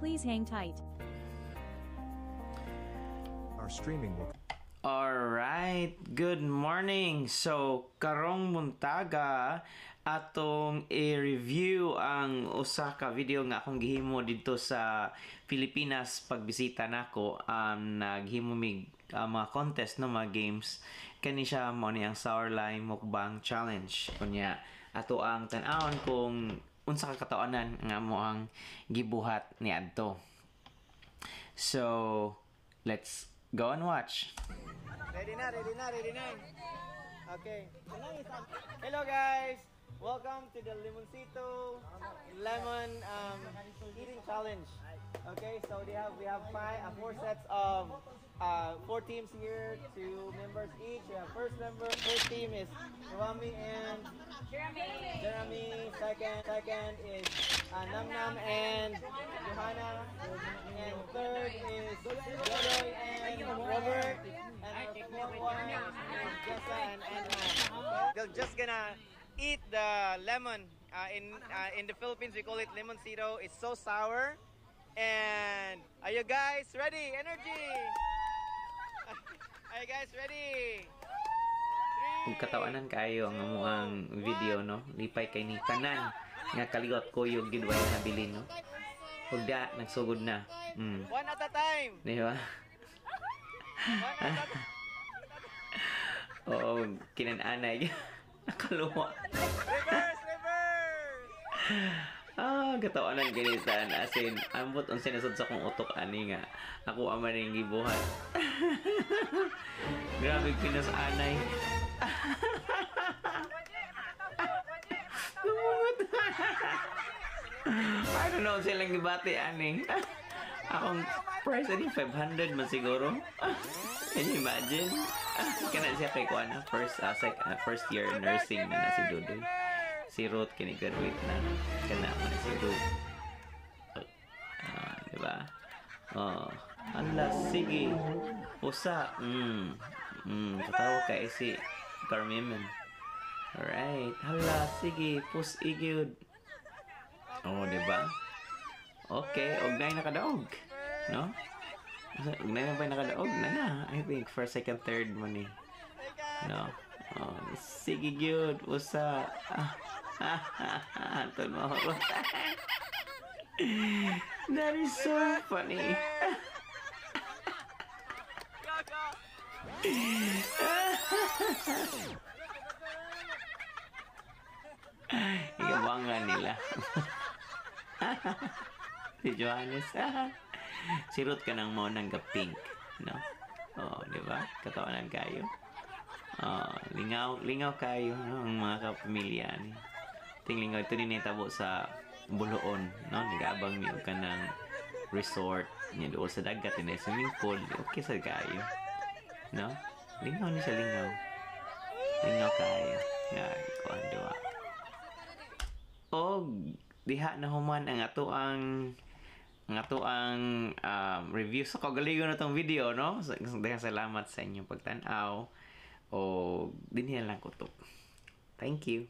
Please hang tight. Our streaming will Alright, good morning. So, karong buntaga atong i-review ang usa ka video nga akong gihimo didto sa Pilipinas pagbisita nako. Naghimo mig mga contest, no, mga games. Kani siya, mao ni ang Sour Lime Mukbang Challenge. Kunya ato ang tan-awon kung unsa ka katawanan nga mo ang gibuhat niadto. So, let's go and watch. Ready na, ready na, ready na. Okay. Hello, guys! Welcome to the Limoncito Lemon Eating Challenge. Okay, so they have we have five, four sets of four teams here, two members each. We have first member, first team is Rami and Jeremy. Jeremy. Second is Nam Nam and Johanna, and third is Dodoy and Robert, and our fourth one is Jessa and Anna. Okay? They're just gonna eat the lemon. In the Philippines, we call it limoncito. It's so sour. And are you guys ready? Energy! Are you guys ready? Ug katawanan kaayo ang amuang video, no. Lipay kay ni tanan nga kaliwat kuyog gid, way nabilin, no. Ug da nagsugod na. One at a time. Di ba? One at a Oo, kinan-anay. Nakaluwa. Reverse, reverse. Ah, katawanan kini sa, as in, ambot unsa nasud sa akong utok ani nga ako ama ning gibuhat. Grabe pinas anay. Lumungot. I don't know silang gibati ani. Akong price ani 500 man siguro. Can you imagine? Kana siya kay kuan first first year nursing na na si Dudoy. Si Ruth kini graduate na. Kana man si Ruth. Ah, di ba? Oh, ala sige. Usa. Katawa kay si Carmen. Alright. Hala, sige, pus igyud. Oh, di ba? Okay, og nay nakadaog. No? Og nay na ba nakadaog? Na na. I think first, second, third man ni. No. Oh, sige gyud, usa. Anton mo. That is so funny. Go, go. Igabangan nila. Si Johannes. Si Ruth ka nang mo nang pink. No? Oh, di ba? Katawanan kayo. Oh, lingaw, lingaw kayo, no? Ang mga kapamilya ni. Ting lingaw ito ni nitabo sa Buluon, no? Nagaabang mi og kanang resort niya dool sa dagat ni swimming pool. Okay sa kayo. No? Lingaw ni siya, lingaw. Lingaw kayo. Ya, kuan duwa. Og diha na human ang atoang review sa kagalingon na tong video, no? So, daghang salamat sa inyong pagtan-aw o dinhi lang kutob. Thank you.